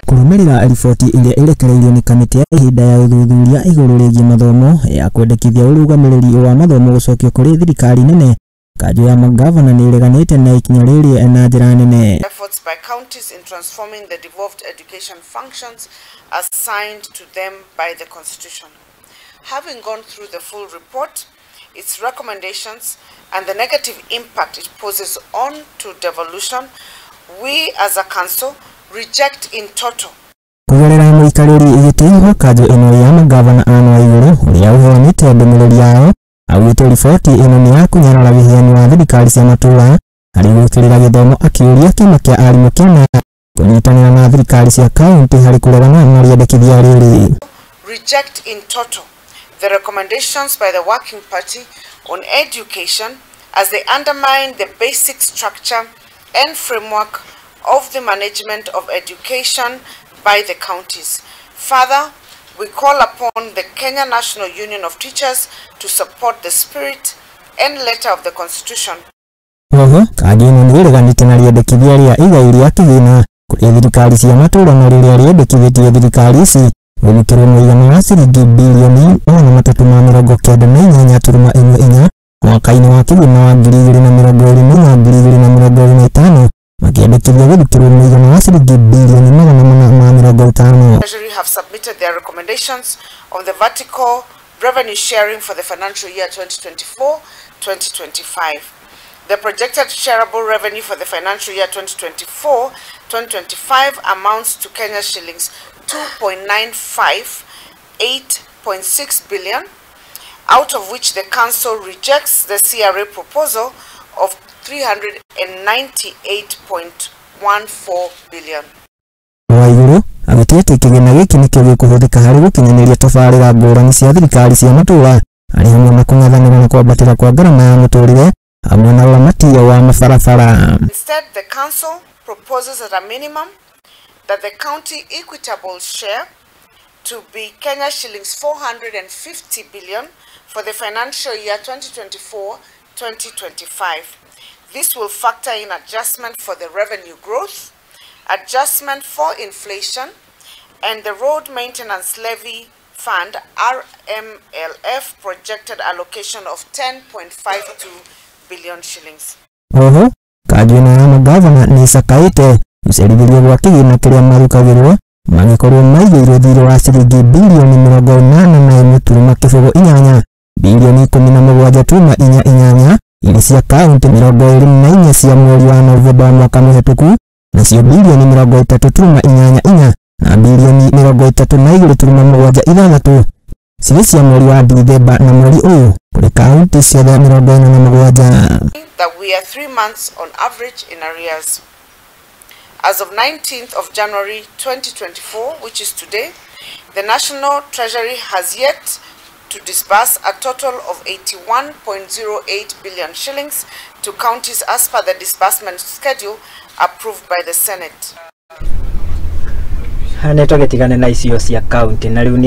Kũrũmĩrĩra riboti ĩrĩa ĩrekereirio nĩ kamĩtĩ ya ihinda ya ũthuthuria igũrũ rĩgiĩ mathomo ya kwendekithia ũrũgamĩrĩri wa mathomo gũcokio kũrĩ thirikari nene, kanjũ ya mangavana nĩ ĩreganĩte na ikinya rĩrĩ na njĩra nene. Efforts by counties in transforming the devolved education functions assigned to them by the Constitution. Having gone through the full report, its recommendations, and the negative impact it poses on to devolution, we as a council reject in toto. Kũgerera mũikarĩri gĩtĩ wa kanjũ ĩno ya mangavana a Waigũrũ ũrĩa ũheanĩte ndũmĩrĩri yao, augĩte riboti ĩno nĩ ya kũnyarara wĩheani wa thirikari cia matũũra harĩ gwĩkĩrĩra gĩthomo, akĩũria kĩama kĩa arimũ kĩama kũnyitanĩra na thirikari cia kaunti harĩ kũregana na rĩendekithia rĩrĩ. Reject in toto the recommendations by the Working Party on Education as they undermine the basic structure and framework of the management of education by the counties. Further, we call upon the Kenya National Union of Teachers to support the spirit and letter of the Constitution. Oho, kanjũ ĩno nĩ ĩreganĩte na rĩendekithia rĩa igai rĩa kĩgĩna kũrĩ thirikari cia matũũra na rĩrĩa rĩendekithĩtie thirikari ici gũthikĩrwo mũigana wa ciringi bilioni 398.14 mwaka-inĩ wa kĩgĩna wa 2024 2025, makĩendekithia gũthikĩrwo mũigana wa ciringi bilioni 450. Treasury have submitted their recommendations on the vertical revenue sharing for the financial year 2024-2025. The projected shareable revenue for the financial year 2024-2025 amounts to Kenya shillings 2.958.6 billion, out of which the council rejects the CRA proposal of 398.14 billion. Waigũrũ agĩtua atĩ kĩgĩna gĩkĩ nĩkĩo gĩkũhũthĩka harĩ gũkinyanĩria tabarĩra ngũrani cia thirikari cia matũũra harĩ hamwe na kũng'ethanĩra na kwambatĩra kwa ngarama ya mũtũrĩre hamwe na ũramati wa mabarabara. Instead, the council proposes at a minimum that the county equitable share to be Kenya shillings 450 billion for the financial year 2024-2025. This will factor in adjustment for the revenue growth, adjustment for inflation, and the Road Maintenance Levy Fund RMLF projected allocation of 10.52 billion shillings. Oho, kanjũ ĩno ya mangavana nĩ ĩcakaĩte gũcerithĩrio gwa kĩgĩna kĩrĩa marukagĩrwo magĩkorwo maigĩirwo thirĩ wa ciringi bilioni 81.08, bilioni 17.48 irĩ cia kaunti, 24 cia mweri wa Novemba mwaka mũhĩtũku, nacio bilioni 30.84 na bilioni 32.76 cirĩ cia mweri wa Dithemba na mweri ũyũ kũrĩ kaunti ciothe 47. That we are 3 months on average in arrears. As of 19th of January 2024, which is today, the National Treasury has yet to disburse a total of 81.08 billion shillings to counties as per the disbursement schedule approved by the Senate. Nĩ tũgĩtigane na icio cia kaunti na rĩu.